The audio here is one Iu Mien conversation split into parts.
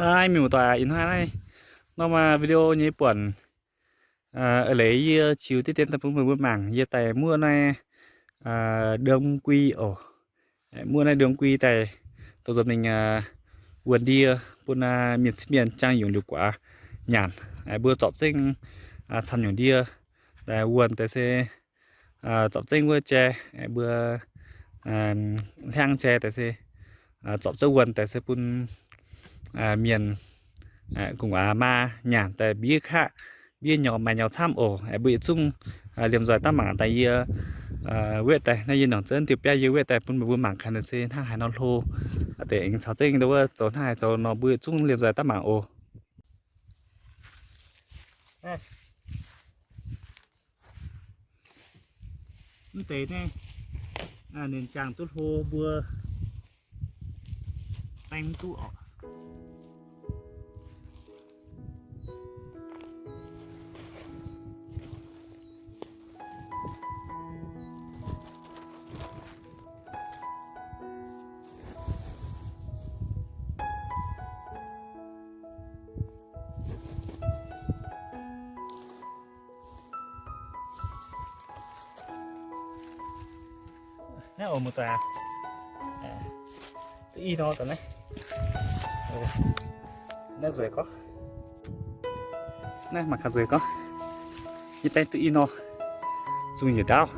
Haaix mienh muoz-doic, ih hnoi naaiv norm video nyei buonc, eix leiz yie ziux diqv dien daaih bun meih mbuo mangc. Yie daaih muoqv naaiv ndongc-gui oc. Muoqv naaiv ndongc-gui daaih dorh nzuonx mingh wuonh ndie bun mienh sieqv mienh jaang yungz liuz guaax nyanc. Mbuo zorpc zengv camv nyungc ndie daaih wuonh daaih se zorpc zengv wuov jai, mbuo hliangv jai daaih se zorpc zengv wuonh daaih se bun mienh gu'nguaaz maa nyanc daaih mbiev kaqv, mbiev nyaux maaih nyaux camv oc. Mbuo yietc zungv liemh nzoih daav mangc daaih yie wetv daaih. Naaiv yie nongc zengv diuh biauv yie wetv daaih bun meih mbuo mangc gaax naaiv se hnangv haaix nor hlo. Deix aengx caux zengv ndau wuov zoux hnangv haaix zoux nor, mbuo yietc zungv liemh nzoih daav mangc oc. Mv deix naaiv ninh jangx duqv hlo, mbuo baeng mv duqv oc. Naaiv oc muoz-doic aac, duqv i nor daaih naaiv. Naaiv nzueic gorngv, naaiv mangc gaax nzueic gorngv, yie baeng duqv i nor, zungh yietc ndaauv.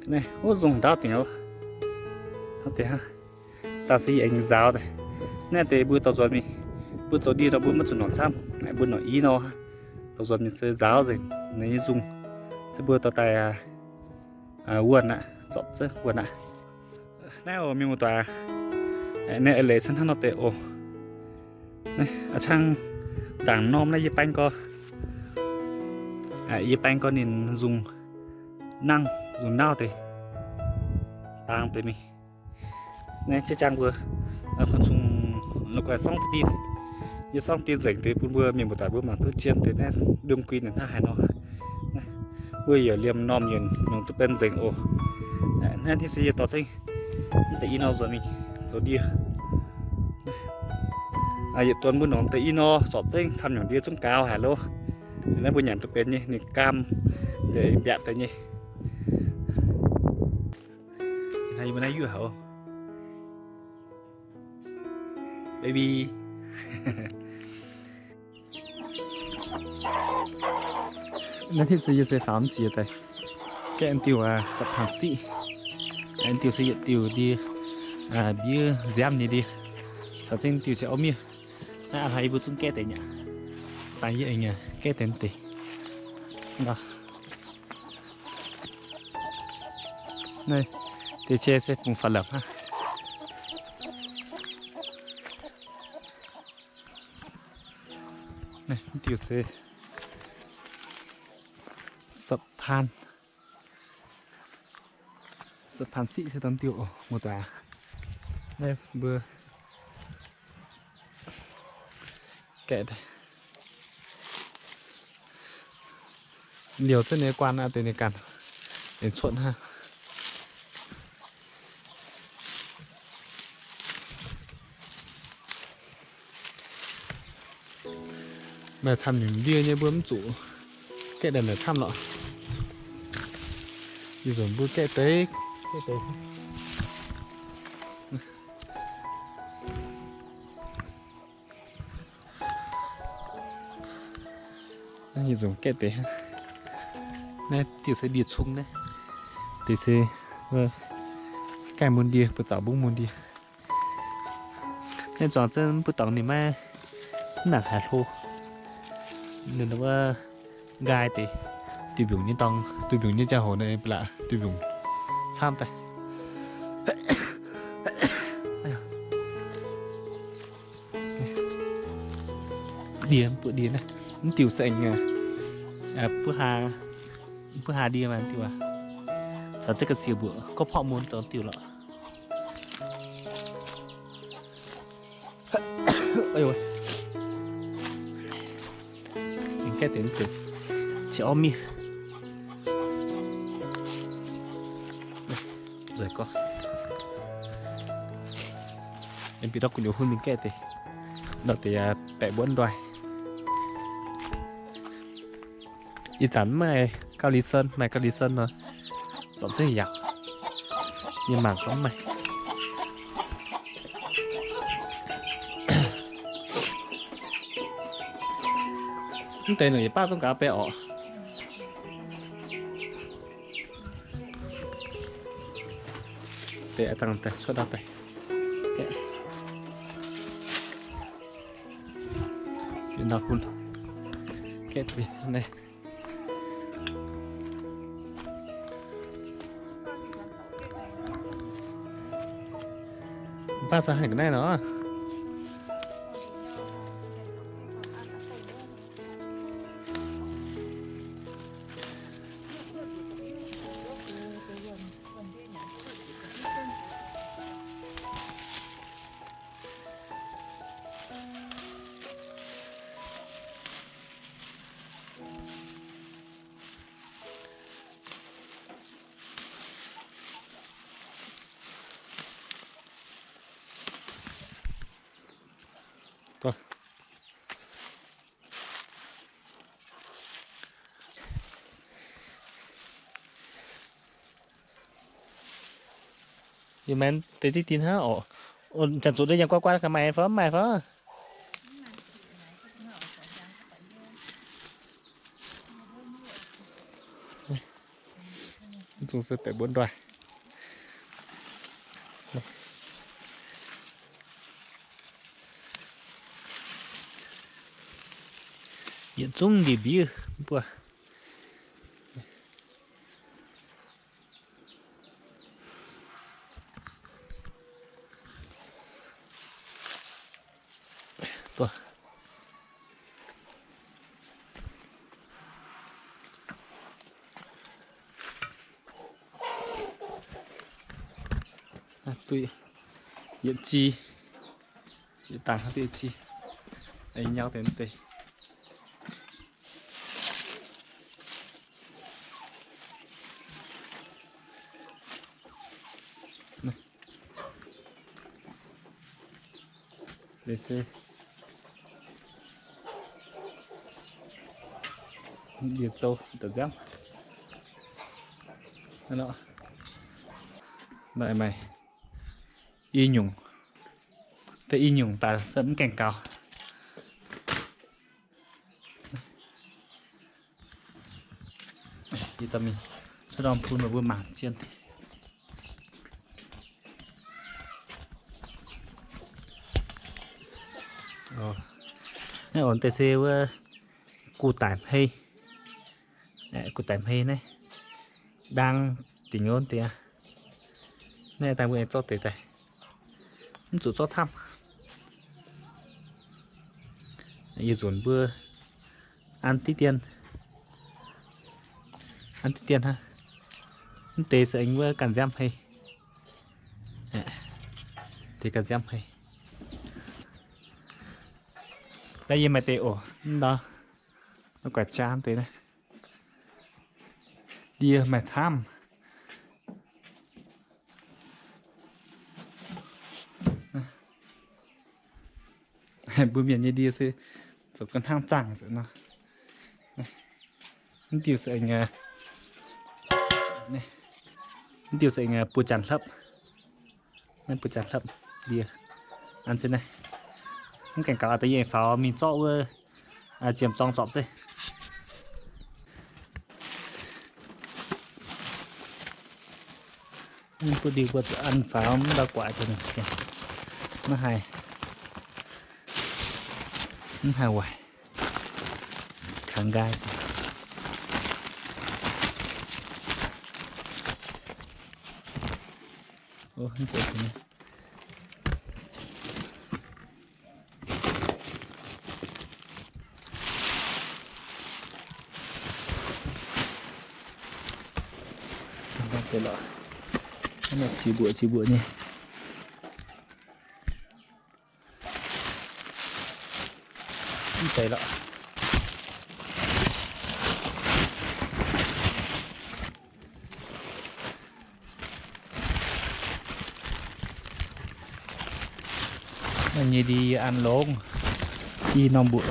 Naaiv wuov zungh ndaauv dingc oc. Hnangv deix hnangv. Daaih se yie aengx nzaaux daaih. Naaiv deix mbuo dorh nzuonx mingh, mbuo zoux ndie nor mbuo maiv zuqc nongc camv, mbuo nongc i nor, dorh nzuonx mingh se nzaaux nzengc ninh nyei nzungh, se mbuo dorh daaih wuonh aqv, zorpc zengv wuonh aqv. Naaiv oc mienh muoz-doic, naaiv eix leiz se hnangv nor deix oc. A'cang ndaangc norm naaiv yie baeng gorx, yie baeng gorx ninh nzungh nangv nzungh nauv deix, dangx deix mingh. Naaiv jiex jaang mbuo, aa, kuonx zungh la'guaih sorngv deix dinh. Yie sorngv dinh nzengc deix bun mbuo mienh muoz-doic mbuo mangc duqv zien deix naaiv ndongc-gui ninh hnangv haaix nor. Mbuo yaac liemh normh yienc nongc duqv benx nzengc oc. Naaiv hnangv se yie dorh zengv deix i nor nzuonx mingh zoux ndie. Yietc duonx mbuo nongc deix i nor zorpc zengv camv nyungc ndie zungv gaux haic loh. Naaiv mbuo nyanc duqv benx nyei, ninh gaam deix mbiaatc deix nyei. Naaiv yie mbuo naaiv yuoqv haic oc. Baby. Naaiv hitv se yie se faaux mv ziex daaih gaeqv diuh sapv-paanc siqv. Diuh se yietc diuh ndie, mbiev nziaamv nyei ndie. Caux zengv diuh se auv miev. Naaiv a'hnoi yie mbuo zungv gaeqv deix nyei aqv. Dangh yie aengx gaeqv deix deix. Naaiv deix qiex se bungx faaux lamc hnangv. Naaiv diuh se sapv-paan, sapv-paan siqv se dangh diuh oc, muoz-doic aac. Naaiv mbuo gaeqv deix. Liouh zengv nyei guaan aqv, deix ninh ganh, ninh cuotv hnangv. Maaih camv nyungc ndie nyei mbuo mv zuqc gaeqv daaih naaic camv lorqc. Ih zanc mbuo gaeqv deix, gaeqv deix. Naaiv nyei nzunc gaeqv deix hnangv. Naaiv diuh se ndie-cung naaiv. Deix se gaengh mun ndie, buoz zaux mbungv mun ndie. Naaiv zuangx zengv mv buov dorngx ninh maiv nangc haaix hlo. Ninh wuov nqaai deix, duih mbiungc nyei dorngx, duih mbiungc nyei ziangh hoc naaiv ba'laqc duih mbiungc camv daaih. Ndie, mv buoqv ndie naaiv. Mv diuh se aengx buov haa, buov haa ndie maaih diuh aac. Caux zengv ga'sie mbuoqc gorngv porqv mun dongh diuh lorqc. Aengx gaeqv deix mv deix, qiex orv miev. Nzueic gorx. Aengx bieqc ndau gu'nyuoz huin mingh gaeqv deix. Nor deix baeqc mbuonv ndoih. Ih zanc mv maaih gauh li sen, maaih gauh li sen nor, zorpc zengv yaac yie mangc gorngv mv maaih. Mv deix nor yietc baav zungv gaax baeqc orqc. Deix dangh daaih cuotv ndau daaih. Ndau hun. Gaeqv bun naaiv. Baav se haic ga'naaiv nor. Yie maaih deix diqv dien hnangv orqc. Janx-zuqc ndau yangh guai guai gaax maaih fai mv maaih fai? Mv zungh se baeqc mbuonv ndoih. Yietc zungv ndie-mbiev mv buatc. Duqv yietc zi, yietc dangh duqv yietc zi. Nyauv deix mv deix. Leiz se ndie-zoux da'nziaamv. Naaiv maaih i nyungc, deix i nyungc daaih se mv gaengh gaux. Yie dorh mingh cuotv norm bun meih mbuo mangc zien. Naaiv oc, deix se wuov guv daic hmei. Guv daic hmei naaiv, ndaang dingc nyei deix aqv. Naaiv daaih mbuo aengx zorqv deix daaih, mv zuqc zorqv camv. Yie nzunc mbuo an diqv dien, an diqv dien hnangv. Mv deix se aengx wuov ganh nziaamv hmei. Deix ganh nziaamv hmei. Naaiv yie maaih deix oc, mv ndau, guaix jaa deix naaiv. Ndie maaih camv. Mbuo mienh nyei ndie se zoux ga'hnangv zaangc nor. Mv diuh se, mv diuh se buo janx hlopv. Naaiv buo janx hlopv ndie. An se naaiv. Mv gaengh gaux da'nyeic faaux mingh zorqv wuov ziemx zorng zorpc zeiv. Mv bun ndie mbuo zuqc an faaux mv ndau guaix deix naaiv se maiv haih, mv haih waaic. Kangx nqaai. Qiex mbuoqc qiex mbuoqc nyei. Mv zeiz lorqc. Naaiv nyei ndie yie an longx. I norm mbuoqc.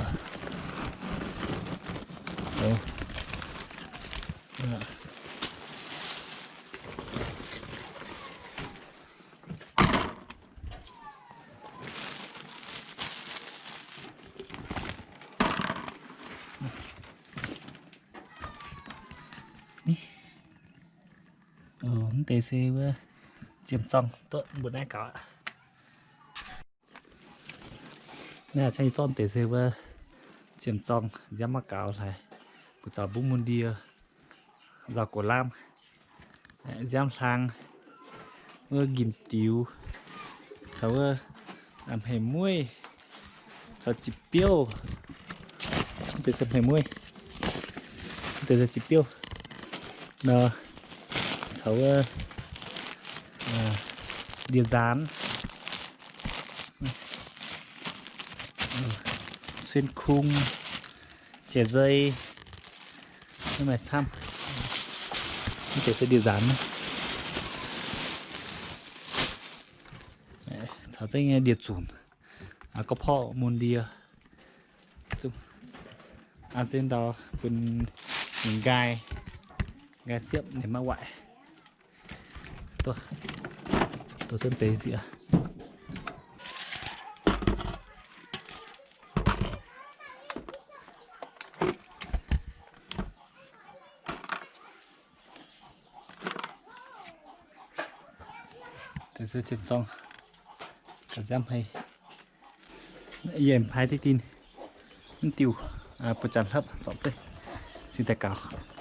Mv deix se wuov ziemx zorng duqv mbuo naaiv gaux aqv. Naaiv zorqv deix se wuov ziemx zorng nziaamv maiv gaux hlaaix, mbuo zaux mbungv mun ndie, nzauh gox lamv, nziaamv hlang, wuov njimv diux, caux wuov hmei mueiv, caux jiex biouv. Deix se hmei mueiv, deix se jiex biouv nor, caux wuov ndie-nzaanx, cien kung, jai zei, maaih camv. Mv deix se ndie-nzaanx, caux zengv ndie-zunc, gorqv-porv mun ndie. An zengv ndau bun ninh nqaai, nqaai siepv ninh maiv waaic. Duqv, duqv zunv deix zieqc. Deix se ziemx zorng, ga'nziaamv hmei. Yie pai diqv dinh, mv diuh, buo janx hlopv zorpc zeiv, cingx daaih gaux.